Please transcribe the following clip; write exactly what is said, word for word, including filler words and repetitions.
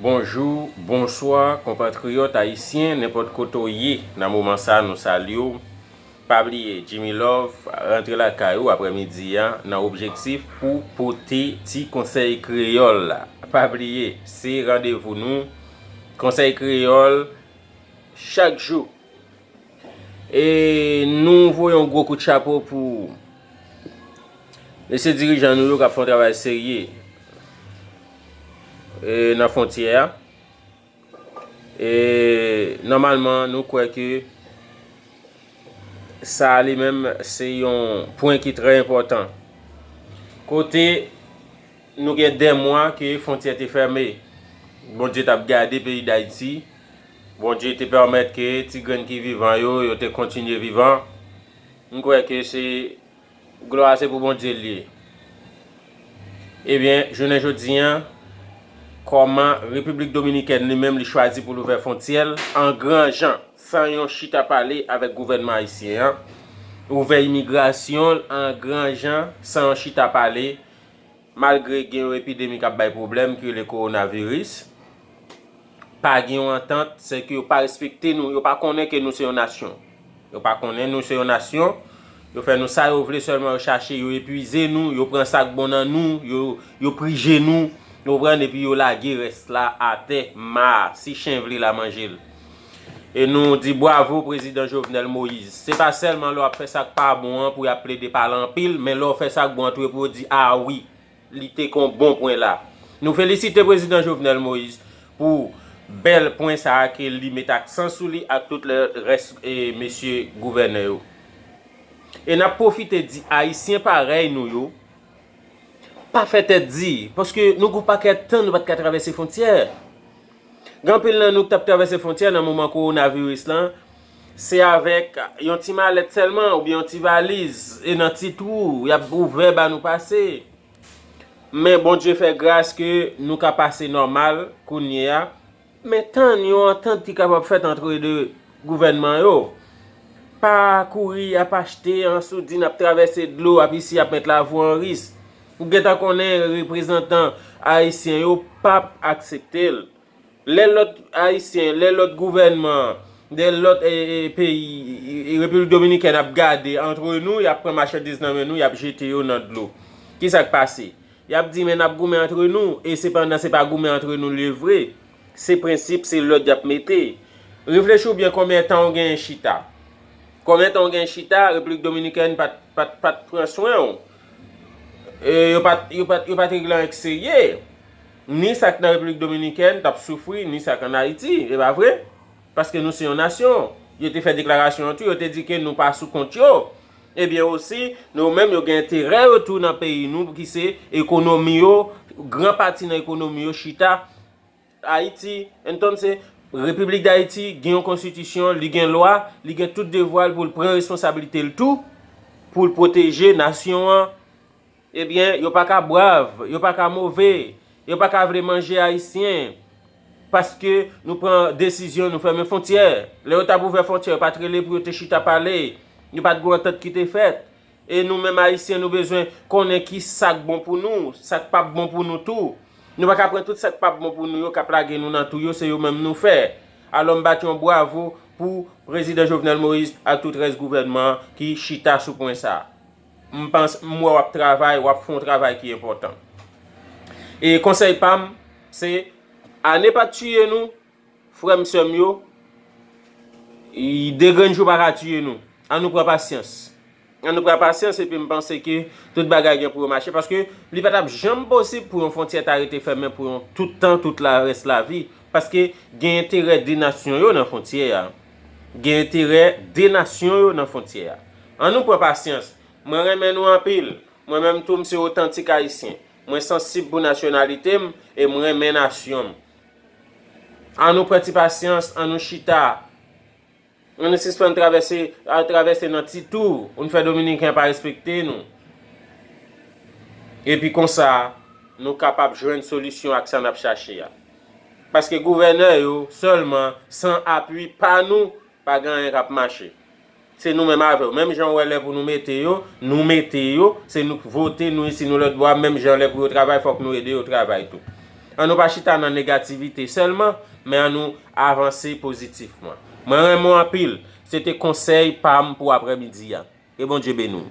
Bonjou, bonswa, konpatriyòt ayisyen, nenpòt kote w ye, nan moman sa, nou salye w. Pa bliye, Jimmy Love rantre lakay ou aprèmidi a nan objektif pou pote ti konsèy kreyòl la. Pa bliye, se randevou nou, konsèy kreyòl, chak jou. E nou voye yon gwo kout chapo pou mesye dirijan nou yo k ap fè yon travay serye e, nan fwontyè a. E nòmalman, nou kwè ke sa a li menm se yon pwen ki trè enpòtan. Kote nou gen dè mwa ke fwontyè te fèmen. Bondye t ap gade peyi Dayiti. Bondye te pèmèt ke ti grenn ki vivan yo, yo te kontinye vivan. M kwè ke se glwa se pou Bondye l ye. Ebyen, jounen jodi a, kòman Repiblik Dominikèn li menm li chwazi pou l ouvè fwontyè l an gran jan, san yon chita pale avèk gouvènman ayisyen an, ouvè imigrasyon l an gran jan, san yon chita pale, malgre gen yon epidemi k ap bay pwoblèm ki rele kowonaviris, pa gen yon antant, se ke yo pa respekte nou, yo pa konnen ke nou se yon nasyon. Yo pa konnen nou se yon nasyon, yo fè nou sa yo vle sèlman, yo chache, yo epwize nou, yo pran sa k bon nan nou, yo, yo prije nou, yo pran epi yo lage rès la atè, ma, si chen vle l a manje l. E nou di bwavo prezidan Jovenel Moïse. Se pa sèlman lè w ap fè sa k pa bon an pou y ap plede pale anpil, men lè w fè sa k bon an tou epi w di, a wi, li te kon bon pwen la. Nou felisite prezidan Jovenel Moïse pou bèl pwen sa a ke li met aksan sou li ak tout le rès e mesye gouvènè yo. E n ap pwofite di ayisyen parèy nou yo, pa fè tèt di, paske nou gen yon pakèt tan nou pa t ka travèse fwontyè. Gen anpil nan nou ki t ap travèse fwontyè nan moman kowonaviris lan, se avèk yon ti malèt sèlman oubyen yon ti valiz e nan ti twou y ap ouvè ba nou pase. Men Bondye fè gras ke nou ka pase nòmal kounye a. Men tann yon antant ki kapab fèt antre de gouvènman yo. Pa kouri ap achte an soudin, ap travèse dlo, ap isi, ap met lavi w an risk. Ou gentan konnen reprezantan ayisyen yo p ap aksepte l. Lè lòt ayisyen, lè lòt gouvènman, lè lòt e, e, peyi, e, e, Repiblik Dominikèn ap gade antre nou, y ap pran machandiz nan men nou, y ap jete yo nan dlo. Kisa k pase? Y ap di, men n ap goumen antre nou, e sepandan se pa goumen antre nou l ye vre. Se prensip, se lòd y ap mete. Reflechi w byen konbyen tan w genyen chita. Konbyen tan w genyen chita, Repiblik Dominikèn pa t, pa t, pa t pran swen w. E, yo pa t, yo pa t, yo pa t regle anyen k serye. Ni sa k nan Repiblik Dominikèn t ap soufri, ni sa k ann Ayiti, e pa vre? Paske nou se yon nasyon. Yo te fè deklarasyon an tou, yo te di ke nou pa sou kont yo. Ebyen osi, nou menm yo gen enterè yo tou nan peyi nou, ki se ekonomi yo, gran pati nan ekonomi yo chita Ayiti. Entonse, Repiblik Dayiti gen yon konstitisyon, li gen lwa, li gen tout devwa l pou l pran responsablite l tou, pou l pwoteje nasyon an. Ebyen, yo pa ka brav, yo pa ka move, yo pa ka vle manje ayisyen, paske nou pran desizyon, nou fèmen fwontyè. Lè yo t ap ouvè fwontyè, yo pa t rele pou yo te chita pale, yo pa t gen antant ki te fèt. E nou menm ayisyen, nou bezwen konnen ki sa k bon pou nou, sa k p ap bon pou nou tou. Nou pa ka pran tout sa k p ap bon pou nou yo, k ap lage nou nan twou yo, se yo menm nou fè. Alò, m bat yon bwavo pou prezidan Jovenel Moïse ak tout rès gouvènman an ki chita sou pwen sa a. M panse, m wè w ap travay, w ap fè yon travay ki enpòtan. E konsèy pa m, se ane pa t tiye nou, frè m, sè m yo, e de grenn jou pa ka tiye nou. An nou pran pasyans. An nou pran pasyans epi m panse ke tout bagay gen pou yo mache, paske li pa t ap janm posib pou yon fwontyè ta rete fèmen pou yon tout tan, tout larès lavi, paske gen enterè de nasyon yo nan fwontyè a. Gen enterè de nasyon yo nan fwontyè a. An nou pran pasyans. Mwen renmen nou anpil. Mwen menm tou, m se otantik ayisyen. Mwen sansib pou nasyonalite m e m renmen nasyon m. An nou pran ti pasyans, an nou chita. An nou sispann travèse, al travèse nan ti twou, pou n fè Dominiken pa respekte nou. Epi konsa, nou kapab jwenn solisyon ak sa n ap chache a. Paske gouvènè yo sèlman, san apui pa nou, pa gen anyen k ap mache. Se nou menm avè yo. Menm jan w wè lè pou nou mete yo, nou mete yo, se nou k vote, nou isi, nou lòt bò a, menm jan lè pou yo travay, fòk nou ede yo travay tou. An nou pa chita nan negativite sèlman, men an nou avanse pozitifman. Mwen renmen w anpil. Se te konsèy pa m pou aprèmidi a. Ke Bondye beni w.